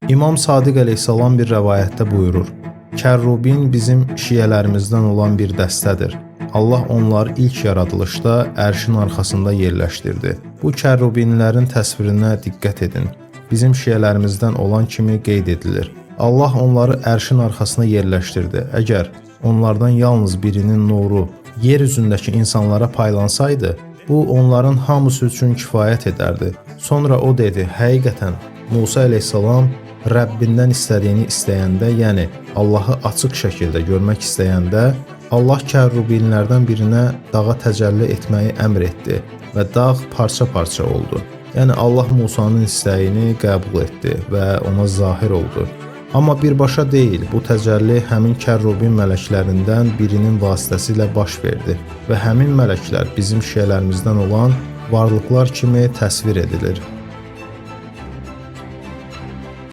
İmam Sadiq əleyhissalam bir rəvayətdə buyurur: Kərrubin bizim şiələrimizdən olan bir dəstədir. Allah onları ilk yaradılışda ərşin arxasında yerləşdirdi. Bu kərrubinlərin təsvirinə diqqət edin. Bizim şiələrimizdən olan kimi qeyd edilir. Allah onları ərşin arxasına yerləşdirdi. Əgər onlardan yalnız birinin nuru yer üzündəki insanlara paylansaydı, bu onların hamısı üçün kifayət edərdi. Sonra o dedi: Həqiqətən Musa əleyhissalam Rəbbindən istədiyini istəyəndə, yəni Allahı açıq şəkildə görmək istəyəndə, Allah kərrubinlərdən birinə dağa təcəlli etməyi əmr etdi və dağ parça-parça oldu. Yəni Allah Musanın istəyini qəbul etdi və ona zahir oldu. Amma birbaşa deyil, bu təcəlli həmin kərrubin mələklərindən birinin vasitəsilə baş verdi və həmin mələklər bizim şiələrimizdən olan varlıqlar kimi təsvir edilir.